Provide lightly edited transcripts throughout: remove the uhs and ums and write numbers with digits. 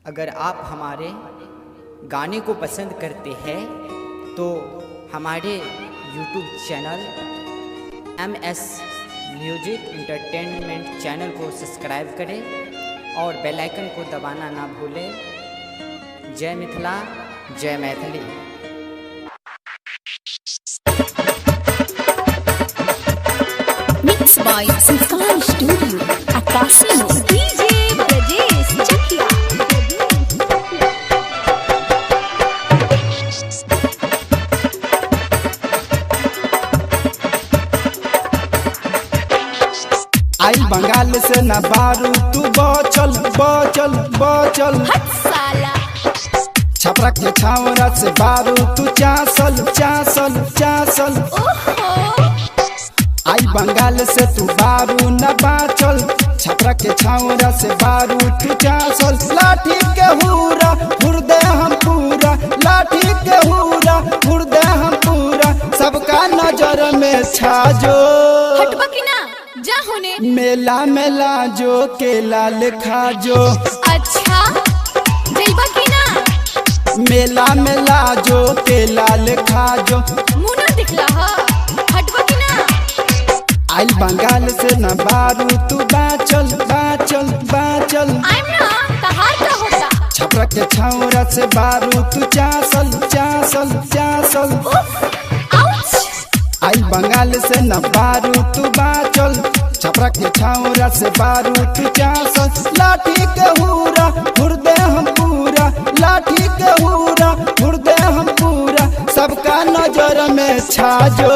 अगर आप हमारे गाने को पसंद करते हैं तो हमारे YouTube channel MS music entertainment channel को सब्सक्राइब करें और बेल आइकन को दबाना ना भूलें। जय मिथिला, जय Maithili. Mixed by Sanskar Studio, Akasino. DJ Brajesh Chakia. आई बंगाल से न बारू तू बचल बचल बचल। हट साला। छपरा के छावरा से बारू तू चासल चासल चासल। ओहो। आई बंगाल से तू बारू न बाचल, छपरा के छावरा से बारू तू चासल। लाठी के हूरा हुरदे हम पूरा, लाठी के हूरा हुरदे हम पूरा, सबका नजर में छाजो। हटबा की ना जा होने। मेला मेला जो केला लिखा जो। अच्छा जइबा की ना। मेला मेला जो केला लिखा जो। मुंह ना दिखला हा। हटबा की ना। आई बंगाल से न बारू तू बाचल बाचल बाचल। आइम ना तहार का होता। छपरा के छावरा से बारू तू चासल चासल चासल। उफ, आउच। आई बंगाल से न बारू तू बाचल, छपरा के छावरा से बारू तू चासल। लाठी के हूरा हुरदे हम पूरा, लाठी के हूरा हुरदे हम पूरा, सबका नजर में छाजो।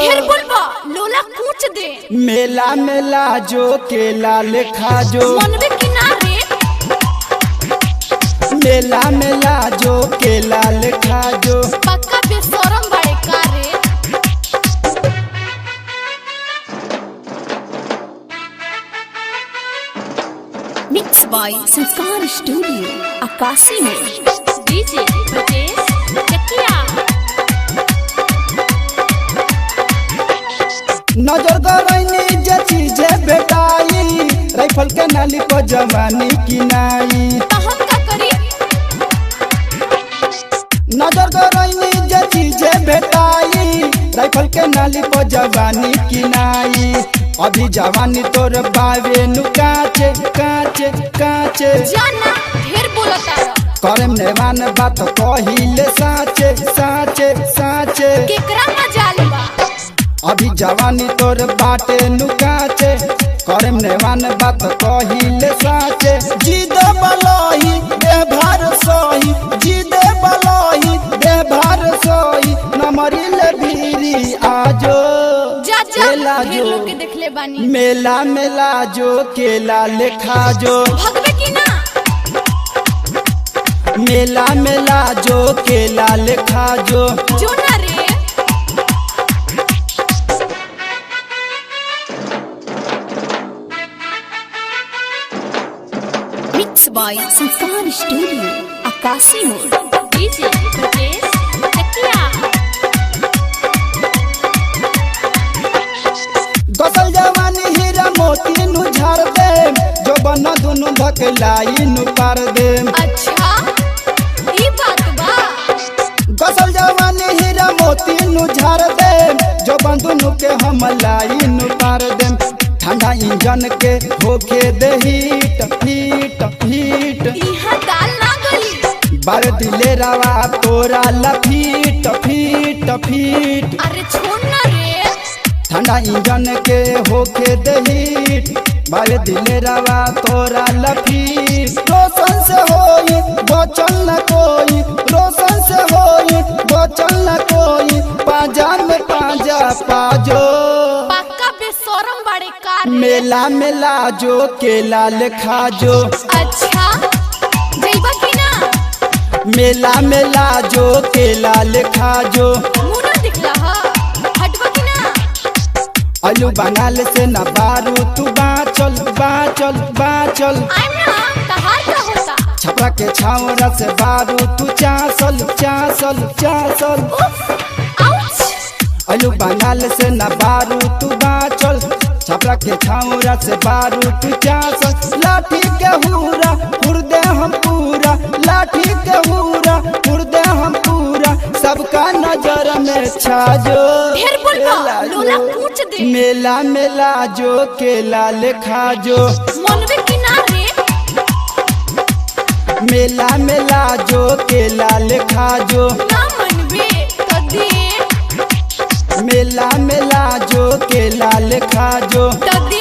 ढेर बोलबा लोला कूच दे। मेला मेला जो केला लिखा जो। मनवे की ना रे। मेला मेला जो केला लिखा जो। पक्का बेशरम बाड़े का रे। Mixed by Sanskar Studio, Akasino. DJ Brajesh Chakia. नजर गरैनी जे चीजे भेटाई, राइफल के नाली पर जवानी किनाई। त हम का करी? नजर गरैनी जे चीजे भेटाई, राइफल के नाली पर जवानी किनाई। अभी जवानी तोर बावे नु काचे काचे काचे। जाना ढेर बोलता र। करम नेवान बात कहिले साचे साचे साचे। केकरा मजाल बा। अभी जवानी तोर बाटे नु काचे, करम नेवान बात कहिले साचे। जिद बलही देह भार सही, जिद बलही देह भार सही, नमरिल भीरी आजो। जा जा केला ढेर जो। लोग के देखले बानी। मेला मेला जो केला लेखा जो। भगवे की ना। मेला मेला जो केला लेखा जो। जो ना रे। Mixed by Sanskar Studio, Akasino. DJ Brajesh Chakia. गसल जवानी हीरा मोती नु झाड़ दे, जो बन दुनु धकलाई नु पार दे। अच्छा ई बात बा। गसल जवानी हीरा मोती नु झाड़ दे, जो बन दुनु के हम लाई नु पार दे। ठंडा इंजन के होखे दे हीट हीट हीट। इहाँ दाल ना गली। बार दिले रवा तोरा लफीट फीट फीट। अरे छोड़ ना रे। ठंडा इंजन के होखे दे हीट, बार दिले रवा तोरा लफीट। रोशन से होई बचल न कोई, रोशन से होई बचल न कोई, पाजा में पाजा पाजो। पक्का बेशरम बाड़े का रे। मेला मेला जो केला लिखा जो। अच्छा जइबा की ना। मेला मेला जो केला लिखा जो। मुंह ना दिखला हा। हटबा की ना। अलू बंगाल से न बारू तू बाचल बाचल बाचल। आइम ना तहार का होता। छपरा के छावरा से बारू तू चासल चासल चासल। उफ, आउच। अलू बंगाल से न बारू तू बाचल, छपरा के छावरा से बारू तू चासल। लाठी के हूरा हुरदे हम पूरा, शहर में छाजो। ढेर बोलबा, केला जो। लोला कूच दे। मेला मेला जो केला लेखा जो। मनवे किनारे। मेला मेला जो केला लेखा जो। ना मनवे तो दे। मेला मेला जो केला लेखा जो। तो दे।